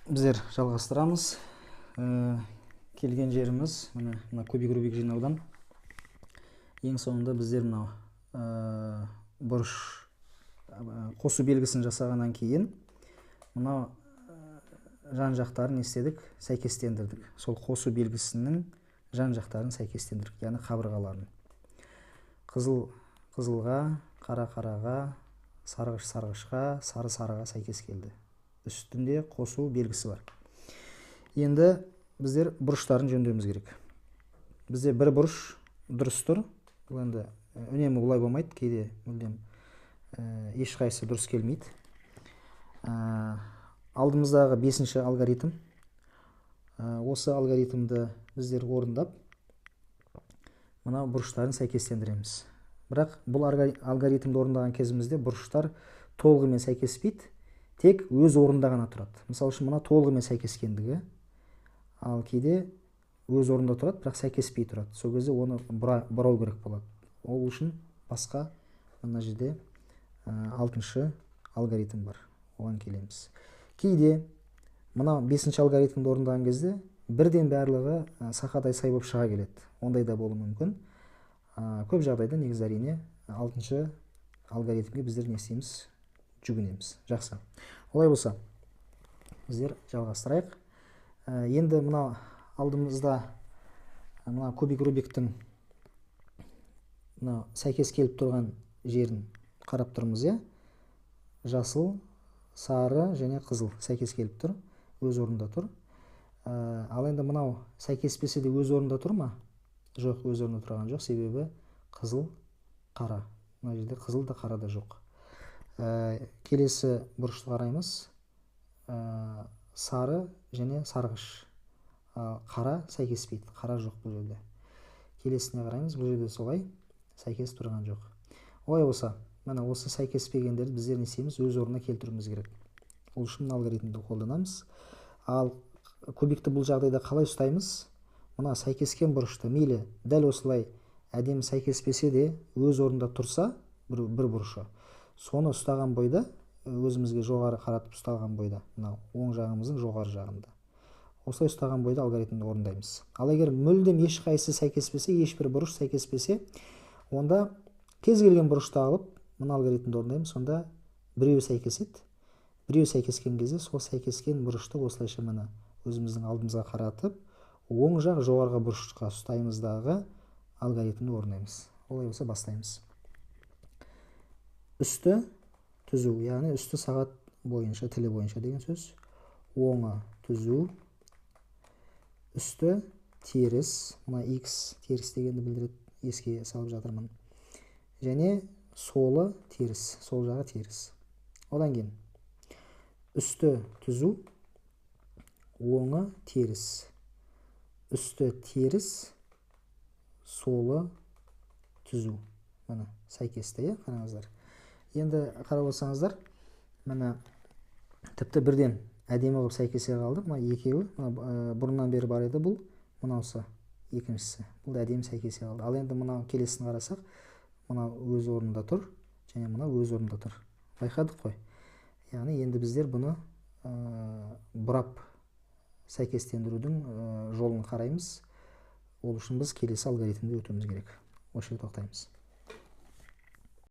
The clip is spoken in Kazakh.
Біздер жалғастырамыз. Келген жеріміз міне мына кубик Рубик жинаудан. Ең соңында біздер мынау бұрыш қосу белгісін жасағаннан кейін мынау жан жақтарын не істедік? Сәйкестендірдік. Сол қосу белгісінің жан жақтарын сәйкестендірдік, яғни қабырғаларын. Қызыл қызылға, қара қараға, сарғыш сарғышқа, сары сарыға сәйкес келді. Үстінде қосу белгісі бар. Енді біздер бұрыштарын жөндеуіміз керек. Бізде бір бұрыш дұрыс тұр. Бұл енді үнемі олай болмайды, кейде мүлдем ешқайсысы дұрыс келмейді. Алдымыздағы 5-ші алгоритм. Осы алгоритмді біздер орындап, мына бұрыштарын сәйкестендіреміз. Бірақ бұл алгоритмді орындаған кезімізде бұрыштар толығымен сәйкеспейді, тек өз орнында ғана тұрады. Мысалы үшін мына толығымен сәйкескендігі, ал кейде өз орнында тұрады, бірақ сәйкеспей тұрады. Сол кезде оны бұрау керек болады. Ол үшін басқа мына жерде 6-шы алгоритм бар. Оған келеміз. Кейде мына 5-ші алгоритмді орындаған кезде бірден барлығы сақадай сай болып шыға келеді. Ондай да болуы мүмкін. Көп жағдайда негізі әрине 6-шы алгоритмге біздер не істейміз? Жүгінеміз. Жақсы. Олай болса, біздер жалғастырайық. Енді мына алдымызда мына кубик Рубиктің мына сәйкес келіп тұрған жерін қарап тұрмыз, иә? Жасыл, сары және қызыл сәйкес келіп тұр, өз орнында тұр. Ал енді мынау сәйкеспесе де өз орнында тұр ма? Жоқ, өз орнында тұрған жоқ, себебі қызыл, қара. Мына жерде қызыл да қара да жоқ. Келесі бұрышты қараймыз. Сары және сарғыш. Қара сәйкеспейді, қара жоқ бұл жерде. Келесіне қараймыз, бұл жерде солай сәйкес тұрған жоқ. Олай болса, міне осы сәйкеспегендерді біздер не істейміз? Өз орнына келтіруіміз керек. Ол үшін алгоритмді қолданамыз. Ал кубикті бұл жағдайда қалай ұстаймыз? Мына сәйкескен бұрышты мейлі дәл осылай әдемі сәйкеспесе де өз орнында тұрса, бір бұрышы, соны ұстаған бойда, өзімізге жоғары қаратып ұстаған бойда, мынау оң жағымыздың жоғары жағында. Осылай ұстаған бойда алгоритмді орындаймыз. Ал егер мүлдем ешқайсысы сәйкеспесе, ешбір бұрыш сәйкеспесе, онда кез келген бұрышты алып, мына алгоритмді орындаймыз, сонда біреуі сәйкеседі. Біреуі сәйкескен кезде сол сәйкескен бұрышты осылайша мына өзіміздің алдымызға қаратып, оң жақ жоғарғы бұрышқа ұстаймыз дағы алгоритмді орындаймыз. Олай болса бастаймыз. Үсті түзу, яғни үсті сағат бойынша, тілі бойынша деген сөз. Оңы түзу, үсті теріс, мына x теріс дегенді білдіреді, еске салып жатырмын. Және солы теріс, сол жағы теріс. Одан кейін үсті түзу, оңы теріс, үсті теріс, солы түзу. Міне сәйкесті, иә, қараңыздар. Енді қарап отырсаңыздар, міне тіпті бірден әдемі қылып сәйкесе қалды. Мына екеуі, мына бұрыннан бері бар еді бұл, мынаусы екіншісі. Бұл да әдемі сәйкесе қалды. Ал енді мынау келесін қарасақ, мынау өз орнында тұр және мынау өз орнында тұр. Байқадық қой. Яғни енді біздер бұны бұрап сәйкестендірудің жолын қараймыз. Ол үшін біз келесі алгоритмді өтуіміз керек. Осы жерде тоқтаймыз.